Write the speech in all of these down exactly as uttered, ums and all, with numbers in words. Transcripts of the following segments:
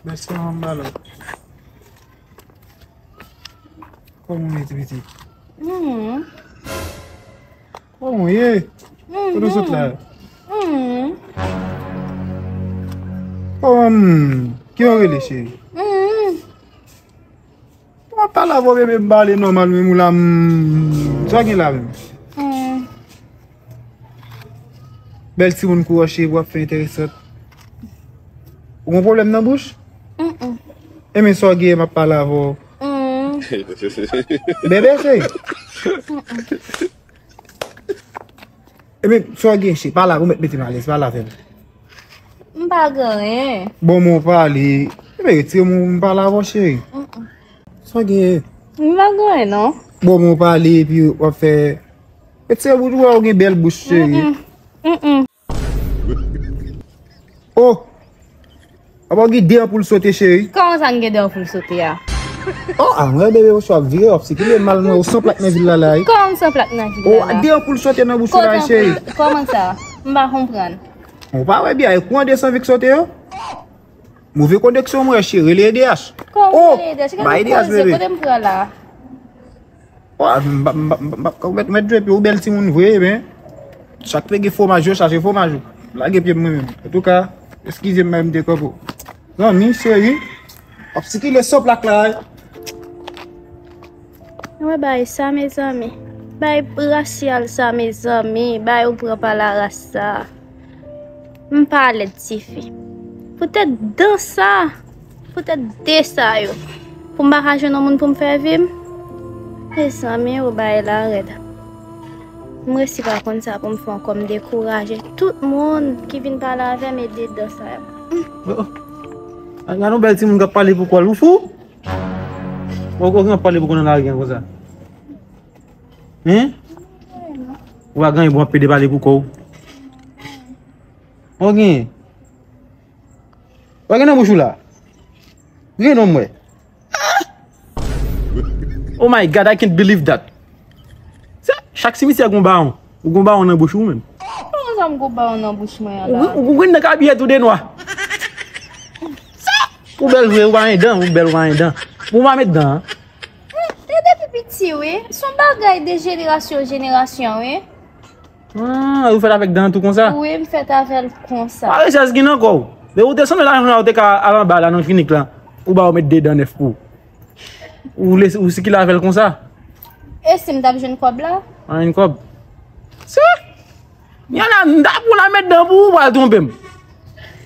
Mèsi manman m ba lòt. Kòman w ye ti pitit? Mhm. Kòman w ye? Kote w sot la? Mhm. Kòman? Ki w rele cheri? Mhm. Bon, pale avè w bebe, m pale nòmal menm ou la, m, sa w gen la menm? Hmm. Bèl timoun kou wòche, w ap fè enteresant. Ou gon pwoblèm nan bouch? Mm-mm. Ebyen, sa w gen, m ap pale avè w. Mm. Bebe, cheri. Mm-mm. Ebyen, sa w gen, cheri? Pale avè m, ou mèt mete m alèz, pale avè m. M pa gen anyen. Bon, men w pale. Ebyen, retire men w, m pale avè w, cheri. Mm-mm. Sa w gen? M pa gen anyen, non. Bon, men w pale, epi w ap fè. Retire bouch ou, ou gen bèl bouch, cheri. Mm-mm. Mm-mm. Oh! Apa w gen de anpoul sote, cheri? Kòman sa m gen de anpoul sote a? Oh, ah, mwen bebe, ou ap vire, w ap sikile mal, mwen, ou san plak nan vil la, la, wi. Kòman m san plak nan vil la, la? Oh, de anpoul sote nan bouch ou la, cheri. Kòman sa? M pa konprann. Ou pa wè byen, e kouran desann vik sote yo? Move koneksyon, mwen, cheri, rele E D H. Kòman rele E D H? Gade koze, kote m pran la? Wa, m p ap, m p ap, m p ap, m p ap, ou mèt, mèt jwe pye, ou bèl timoun vre, men. Chak pe gen fwomaj, yo chache fwomaj ou. Lage pye m mwen menm. Antouka, eskize m, m te kanpe w. Zanmi, cheri, w ap sikile san plak la. Wè bay sa, mezanmi. Bay rasyal sa, mezanmi. Bay ou pran pa la ras sa. M pa lèd tifi. Poutèt dan sa, poutèt de sa yo, pou m pa ka jwenn yon moun pou m fè vi m. Mezanmi, ou bay la rèd. M resi pa konn sa pou m fè ankò, m dekouraje. Tout moun ki vin pale avè m e de dan sa yo. Oh, oh. Gade yon bèl timoun k ap pale pou kò l, ou fou? Ou, ou gen pale pou kò nan lari konsa? Hein? Ou pa gen bon ap pede pale pou kò w. Ou gen. Ou gen nan bouch ou la. Gen non mwen. Oh my God, I can't believe that. Sa, chak simityè gon bawon. Ou gon bawon nan bouch ou menm. Kòman sa m gon bawon nan bouch mwen an la? Ou, ou, ou gen nan kabiyèt ou de nwa. Sa, ou bèl vre, ou pa gen dan, ou bèl, ou pa gen dan. Ou pa met dan, an. Hmm, e depi piti, wi. Se yon bagay de jenerasyon an jenerasyon, wi. Ah, ou fèt avèk dan tou konsa? Wi, m fèt avè l konsa. Pa rechèch ki nan kò w. Lè ou te sanble lajan la, ou te ka al anba la nan klinik la. Ou ba yo met de dan nèf pou ou. Ou lese, ou sikile avè l konsa? E si m t ap jwenn kòb la? Pa jwenn kòb. Se? Yon la, m t ap pou la met dan pou ou, ou pral twonpe m.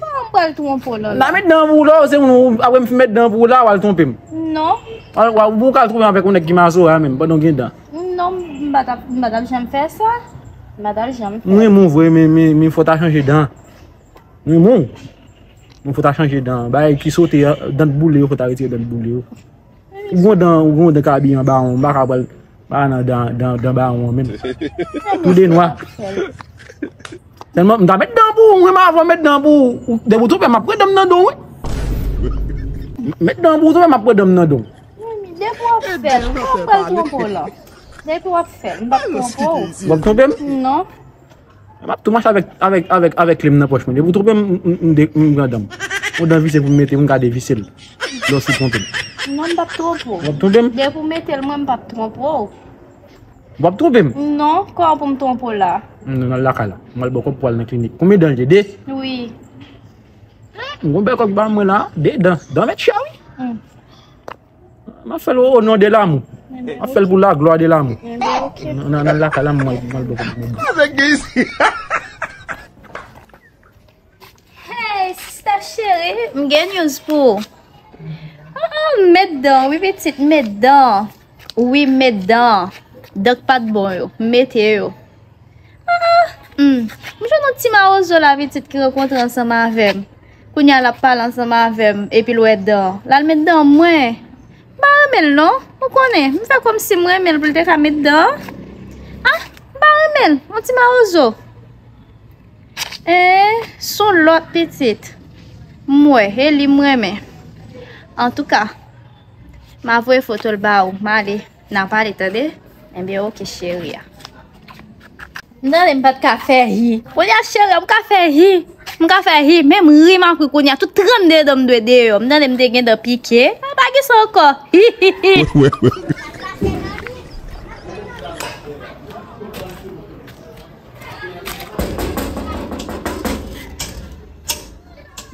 Kòman m pral twonpe w la? La met dan pou ou la, se moun ou, apre m fin met dan pou ou la, ou al twonpe m. Non. Ou, ou, ou ka al twonpe m avèk yon nèg ki masora menm, pandan w gen dan. Non, m pa t ap, m pa t ap janm fè sa. M pa t ap janm fè. M renmen w vre, men, men, men fò w ta chanje dan. M renmen w. Men fò w ta chanje dan. Bagay ki sote, dan boule yo, fò w ta retire dan boule yo. Ou gon dan, ou gon dan kabi anba, ou pa ka pral, pa nan dan, dan, dan bawon an menm. Tou de nwa. Tèlman, m ta met dan pou ou, wi, m avan met dan pou ou. Depi w twonpe m, m ap pran dan m nan do w, wi. Met dan pou ou, twonpe m, m ap pran dan m nan do w. Depi w ap fè l, m p ap pral twonpe w la. Depi w ap fè l, m p ap twonpe w. W ap twonpe m? Non. M ap tou mache avèk, avèk, avèk, avèk kle m nan pòch mwen. Depi w twonpe m, m, m, m de-, m pran dan m. Yon dan vise pou m mete, m ka devise l. Lè w si twonpe m. Non, m p ap twonpe w. W ap twonpe m? Depi w mete l, mwen, m p ap twonpe w. W ap twonpe m? Non, kòman pou m twonpe w la? Non, nan lakay la. M al ba w kòb pou al nan klinik. Konbyen dan l ye? De? Wi. M gon bèl kòb ba mwen la. De dan. Dan mèt chè, wi. Hmm. M ap fè l o non de lamou. M ap fè l pou la glwa de lamou. Nan, nan, nan lakay la, m al, m al bò kòb mwen. Avèk gen isi. Hey, sista cheri, m gen news pou ou. Ah, ah, m met dan, wi, pitit, m met dan. Wi, m met dan. Dan k pa t bon yo, m mete yo. Ah, hmm. M jwenn yon ti mawozo la, pitit, ki rankontre ansanm avè m. Kounye a, l ap pale ansanm avè m, epi l wè dan. L al met dan mwen. M pa renmen l, non. Ou konnen, m fè kòmsi m renmen l pou l te ka met dan. Ah, m pa renmen l. Yon ti mawozo. Eh, s on lòt pitit. M wè, e li m renmen. Antouka, m a voye foto l ba ou. M ale. N a pale, tande? Enben, oke, cheri a. M tande m pa t ka fè hi. Kounye a, cheri a, m ka fè hi. M ka fè hi, menm ri m ap ri kounye a, tout trannde dan m dwe deyò. M tande m te gen dan pike. A, pa gen sa ankò. Hi, hi, hi.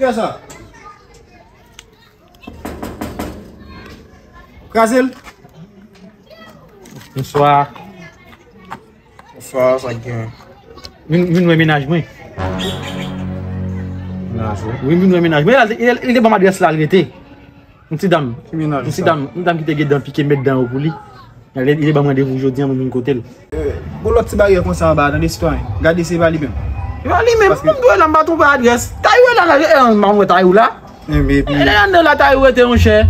Kiyès sa? Kraze l. Bonswa. Bonswa, sa k gen? Vin, vin wè mennaj mwen. Mennaj ou? Wi, vin wè mennaj mwen. Li, li, li te ban m adrès la, l rete. Yon ti dam. Ki mennaj ou sa? Yon ti dam, yon dam ki te gen dan pike, m met dan yo pou li. Li, li te ban m randevou jodi a, mwen vin kote l. Eh, gon lòt ti bagay konsa anba a, tande sitwayen. Gade se pa li menm. Se pa li menm, paske m dwe la, m pa twonpe adrès. Tayou la, la, eh, m pa wè Tayou la. Ebyen, epi e, lè anndan la, Tayou rete, monchè.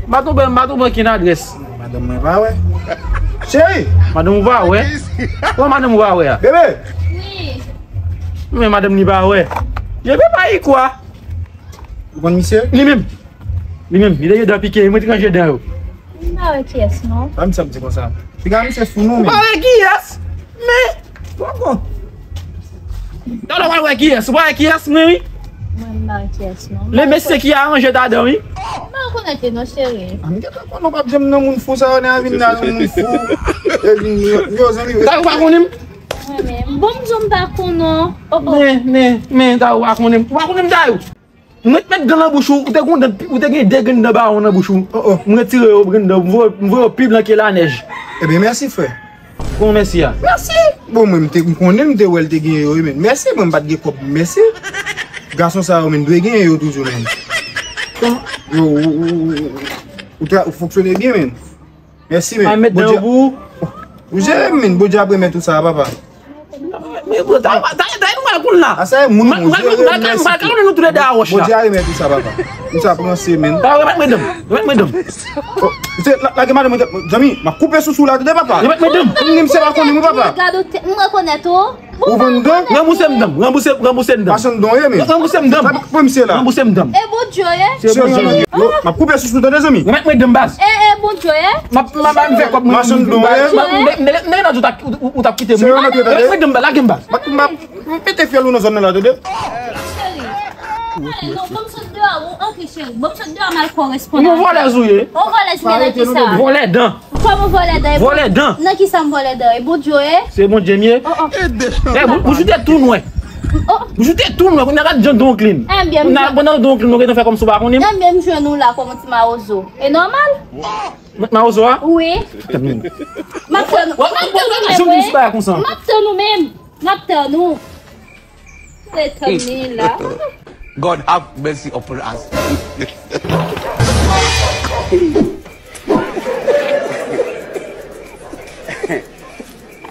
M pa twonpe, m pa twonpe okenn adrès. Madanm mwen pa wè. Cheri! Madanm ou pa wè? Wè madanm ou pa wè a? Bebe! Wi. Men madanm li pa wè. Bebe pa yi kwa. Ou konn misye? Li menm. Li menm. Li te gen dan pike, mwen te ranje dan yo. M pa wè kiyès, non. Pa misye ap di konsa. Piga misye sou nou, men. Ou pa wè kiyès? Men, poko. Talè w al wè kiyès. Ou pa wè kiyès, mwen, wi. Mwen, m pa wè kiyès, non. Le mesye ki aranje ta dan, wi. M pa rekonèt li, non, cheri. A, m gentan konnen w p ap janm nan moun fou sa yo, nan vin nan moun fou. E vin, yo, yo, zanmi, yo. Talè w pa konnen m? Mwen menm. Bon, m di w m pa konnen w. Oh, oh. Men, men, men, talè w pa konnen m. Ou pa konnen m, talè w. M ret met dan nan bouch ou, ou te gen dan, ou te gen de grenn dan bawon nan bouch ou. Oh, oh. M retire yo, grenn dan, m voye, m voye yo pi blan ke lanèj. Ebyen, mèsi, frè. Bon, mèsi a. Mèsi. Bon, mwen, m te, m konnen m te wè l te gen yo, wi, men. Mèsi, mwen, m pa t gen kòb, mèsi. Gason sa yo, men, dwe gen yo toujou, men. Yo, ou, ou, ou, ou, ou fonksyone byen, men. Mèsi, men. Ay, met dan yo pou ou. Ou jere m, men. Bondye ap remèt ou sa, papa. Men, bro, ta, ta, ta, nou pral konn la. A, sa e moun, mwen jere m, mèsi. Mwen pral konnen nou tou le de a wòch la. Bondye a remèt ou sa, papa. Ou sa pran semèn. Ta remèt mwen dan m. Remèt mwen dan m. Oh, se la, lage madanm mwen, zanmi, m ap koupe sousou la, tande, papa. Remèt mwen dan m. Ou menm se pa konnen mwen, papa. Gade, m rekonèt ou. Ou vann dan? Ranbouse m dan m. Ranbouse, ranbouse m dan m. Machann dan w ye, men. Ranbouse m dan m. Sa pa misye la. Ranbouse m dan m. E Bondye w ye? Se Bondye m ye. Yo, m ap koupe sousou, tande, zanmi. Remèt mwen dan m, baz. E, e Bondye w ye? M ap, m ap, m ap fè kòb mwen. Machann dan w ye. M, m, m, m, m, m, ou t ap kite m. Remèt mwen dan m, baz. Lage m, baz. M ap, m ap mete fyèl ou nan zòn nan la, tande. Cheri. Alè, non, ban m sot deyò, ou antre, cheri. Ban m sot deyò, m al korespondan. Yon vòlèz ou ye. Yon vòlèz, men nan ki sa? Vòlè dan. Kòman vòlè dan? Vòlè dan. Nan ki sa m vòlè dan? E Bondye w ye? Se Bondye m ye. Oh, oh. Eh, bou-, bouch ou te tou nwè. Oh. Bouch ou te tou nwè, kounye a gad jan dan w klin. Ebyen, m jwenn. Pandan dan w klin, ou gentan fè kòmsi w pa konnen m. Ebyen, m jwenn ou la kòm yon ti mawozo. E nòmal? Mèt mawozo a? Wi. M ap tann ou. M ap tann ou menm, wi. M ap tann ou menm. M ap tann ou. Ret tann li la. God have mercy upon us.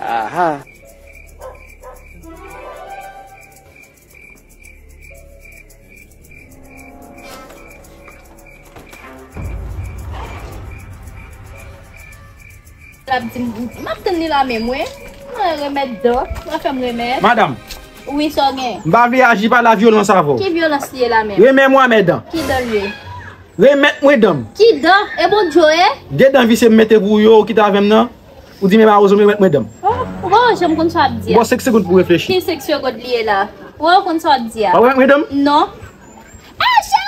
Aha. L ap di m, m ap tann li la menm, wi. Mwen remèt dan, mwen fè m remèt. Madanm. Wi, sa w gen? M pa vle aji pa la vyolans avè w. Ki vyolans li ye la menm? Remèt mwen dan. Ki dan l ye? Remèt mwen dan m. Ki dan? E Bondye w ye? De dan visye m mete pou ou yo, ou kite avè m nan. Ou di men mawozo, men remèt mwen dan m. Oh, ou pa wè jan m konn sa w ap di a. Ou gon senk segonn pou reflechi. Ki senk segonn li ye la? Ou pa wè w konn sa w ap di a. W ap remèt mwen dan m? Non. Ah, cheri!